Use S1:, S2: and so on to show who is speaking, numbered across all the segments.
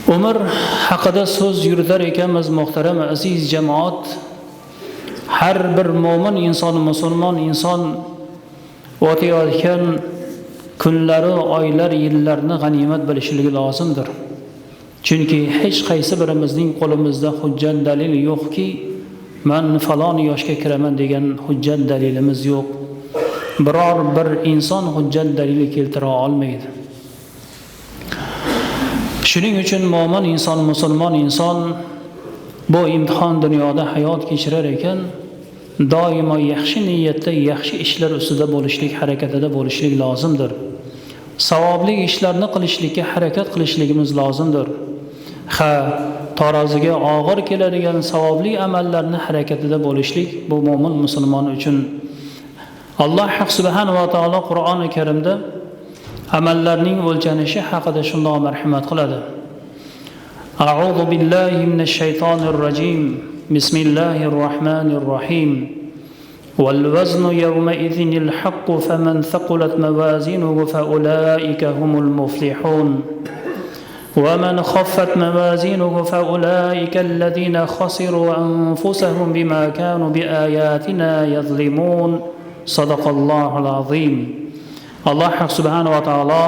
S1: Umr haqida so'z yuritar ekanmiz, muhtaram aziz jamoat, har bir mo'min inson, musulmon inson o'tayotgan kunlari, oylar, yillarni g'animat bilishligi lozimdir. Chunki hech qaysi birimizning qo'limizda hujjat dalil yo'qki, man falon yoshga kiraman degan hujjat dalilimiz yo'q. Biror bir inson hujjat dalili keltira olmaydi. Shuning uchun mo'min inson, musulmon inson bu imtihon dunyoda hayot kechirar ekan, doimo yaxshi niyatda, yaxshi ishlar ustida bo'lishlik harakatida bo'lishlik lozimdir. Savobli ishlarni qilishlikka harakat qilishligimiz lozimdir. Ha, taroziga og'ir keladigan savobli amallarni harakatida bo'lishlik bu mo'min musulmon uchun. Alloh subhanahu va taolo Qur'oni Karimda amallarning o'lchanishi haqida shundoq marhamat qiladi. A'udhu billahi minash shaytonir rojim. Bismillahir rohmanir rohim. والوزن يومئذ الحق فمن ثقلت موازينه فأولئك هم المفلحون ومن خفت موازينه فأولئك الذين خسروا أنفسهم بما كانوا بآياتنا يظلمون. صدق الله العظيم. Alloh subhanahu va taolo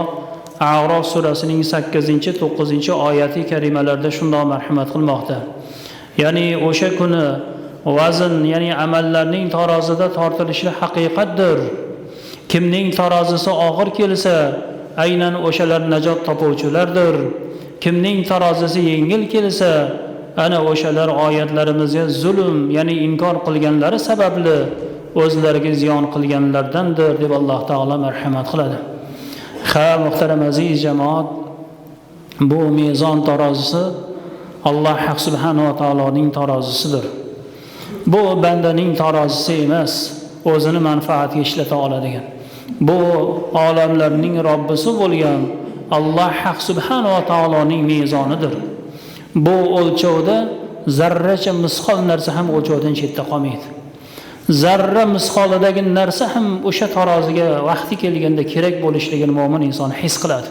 S1: A'rof surasining 8-9 oyati karimalarida shundoq marhamat qilmoqda. Ya'ni o'sha kuni vazn, ya'ni amallarning tarozida tortilishi haqiqatdir. Kimning tarozisi og'ir kelsa, aynan o'shalar najot topuvchilardir. Kimning tarozisi yengil kelsa, ana o'shalar oyatlarimizga zulm, ya'ni inkor qilganlari sababli o'zlariga ziyon qilganlardandir deb Alloh taolo marhamat qiladi. Ha, muhtaram aziz jamoat, bu mezon tarozisi Alloh subhanahu va taoloning tarozisidir. Bu bandaning tarozisi emas, o'zini manfaatiga ishlata oladigan. Bu olamlarning Robbisi bo'lgan Alloh subhanahu va taoloning mezonidir. Bu o'lchovda zarracha misqol narsa ham o'lchovdan chetda qolmaydi. Zarra misqolidagi narsa ham o'sha taroziga vaqti kelganda kerak bo'lishligini mo'min inson his qiladi.